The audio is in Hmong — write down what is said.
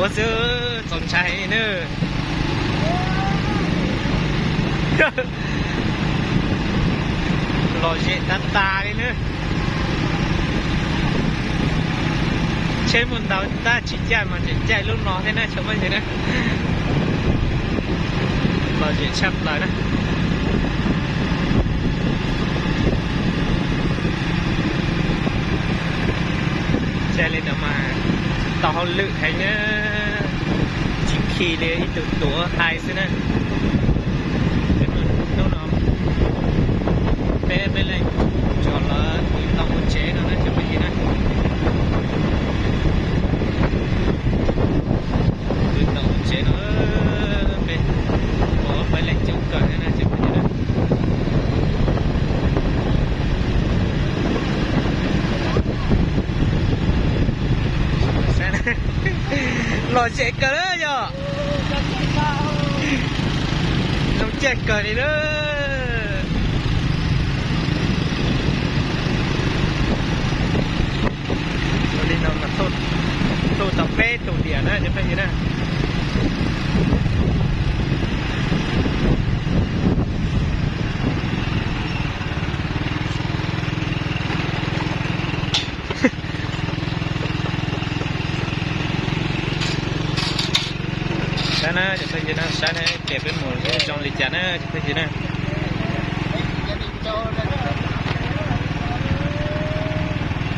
Xwb txaus ntshai heev li na. Lom zem tag tas li na. Tsheb muaj ntau tab tsis caij mas tseem caij lub no thiab na cov phooj ywg na. Lom zem tshaj plaws na. Caij li no mas tau hauj lwm heev na, tsis khi li ib tug tuav hais xwb na. Hnub no peb peb leeg tsuas los tau mus tsev no na cov phooj ywg na. Tau mus tsev no, peb ua peb leeg coob kawg na cov phooj ywg na. Lom zem kawg na yog. Zoo caij kawg li na. Ua li no mas thauj tau peb tus diam na cov phooj ywg na. Saib na cov phooj ywg na, saib na ces peb mus zoo li cas na cov phooj ywg na.